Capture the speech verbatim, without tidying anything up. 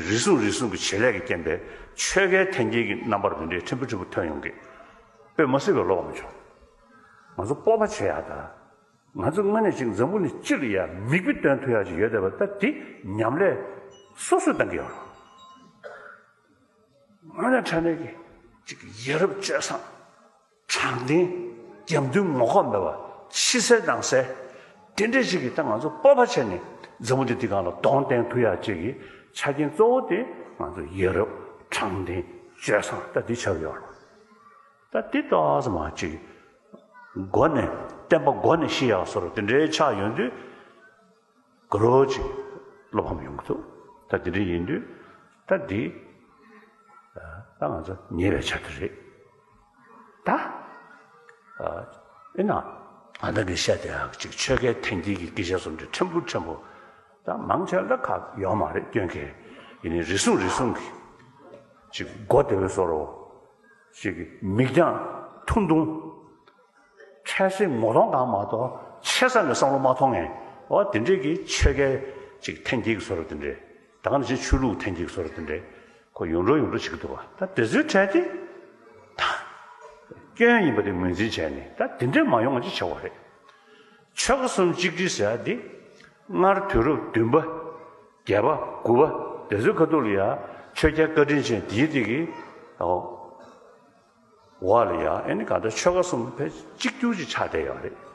རེ་ཟུང་རེ་ཟུང་གི་བྱེད་ལས་ཀྱི་རྐྱེན་པས་ཆོས་སྐལ་འཐེན་འཁྱེར་གྱི་རྣམ་པར་དེ་འདྲའི་ཕྲན་བུ་ཕྲན་བུ་ཐོན་ཡོང་གི། དཔེ་མ་སྲིད་པའི་བློ་ཕམ་བྱུང་། ང་ཚོ་སྤོབས་པ་བྱེད་ཡག་དང་། ང་ཚོ་དངོས་གནས་ཅིག་འཛམ་བུ་གླིང་སྤྱི་ལ་ཡ་མིག་དཔེ་སྟོན་ཐུབ་ཡག་ཅིག་ཡོད་བསྡད་པ་ད་འདི་ཉམས་ལེན་སོ་སོས་གཏང་གི་ཡོད་རེད། དངོས་གནས་དྲང་གནས་ཀྱི་ཅིག་ཡ་རབས་སྤྱོད་བཟང་། དྲང་བདེན། རྒྱབ་མདུན་ངོ་ལྐོག་མེད་པ། ཕྱི་གསལ་ནང་གསལ། དེ་འདྲས་ཅིག་གིས་ད་ང་ཚོ་སྤོབས་པ་བྱས་ནས་འཛམ་བུ་གླིང་འདི་སྒང་ལ་གདོང་བསྟན་ཐུབ་ཡག་ཅིག་གི་ཆ་རྐྱེན་གཙོ་བོ་དེ་ང་ཚོ་ཡ་རབས། དྲང་བདེན། སྤྱོད་བཟང་ད་འདི་ཆགས་ཡོད་རེད། ད་འདི་ཏོག་ཙམ་མ་ཅིག་མགོ་ནས་བསྟན་པ་མགོ་ནས་ཤེས་ཡག་བཟོ་འདྲ་དེ་འདྲའི་ཆགས་ཡོང་དུས། དགའ་རབ་ཅིག་བློ་ཕམ་ཡོང་གི་འདུག་ད་དེ་འདྲ་ཡིན་དུས་ད་འདི་ད་ང་ཚོ་ཉེས་པའི་ཆ་དེ་རེད། ད་ཨེ་ན་ང་ད་གི་བཤད་དེ་ཡག་ཅིག་ཆོས་སྐལ་འཐེན་འཁྱེར་གྱི་སྐད་ཆ་བཟོ་འདྲ་ཕྲན་བུ་ཕྲན་བུ་ད་མང་ཆེ་ལ་ཁག་ཡོད་མ་རེད། སྐྱོན་གལ་ཡིན་ནའི་རེ་ཟུང་རེ་ཟུང་གི་ཅིག་མགོ་བདེ་བའི་བཟོ་འདྲ་ཅིག་མིག་རྒྱང་ཐུང་ཐུང་། འཕྲལ་སེལ་ངོ་གདོང་གང་མ་གཏོགས་ཆེ་ས་ནས་བསམ་བློ་མ་གཏོང་ངས། འོ་དེ་འདྲས་ཀྱི་ཆོས་སྐལ་ཅིག་འཐེན་འཁྱེར་གྱི་བཟོ་འདྲ་དེ་འདྲས། ད་ག་ནང་བཞིན་ཆོས་ལུགས་འཐེན་འཁྱེར་གྱི་བཟོ་འདྲ་དེ་འདྲས་ཁོ་ཡོང་འགྲོ་ཡོང་འགྲོ་བྱེད་ཀྱི་འདུག་བ། ད་དེ་ཚོའི་གྲས་དེ་ད་སྐྱོན་ཡིན་པ་དེ་ངོས་འཛིན་བྱས་ནས་ད་དེ་འདྲས་མ་ཡོང་བ་ཅིག་བྱ་བ་རེད། ཆོལ་ཁ་གསུམ་གཅིག་སྒྲིལ་ཟེར་ཡ་དེ་སྔར་དུས་རབས་བདུན་པ། བརྒྱད་པ། དགུ་པ་དེ་ཚོའི་ཁ་ཐུག་ལ་ཡ་ཆོས་རྒྱལ་བཀའ་དྲིན་ཅན་དེའི་དེ་གི་འོག་ལ་ཡ་ཨེ་ནི་གང་ལྟར་ཆོལ་ཁ་གསུམ་ཕལ་གཅིག་གྱུར་ཅིག་ཆགས་བསྡད་ཡོད་རེད།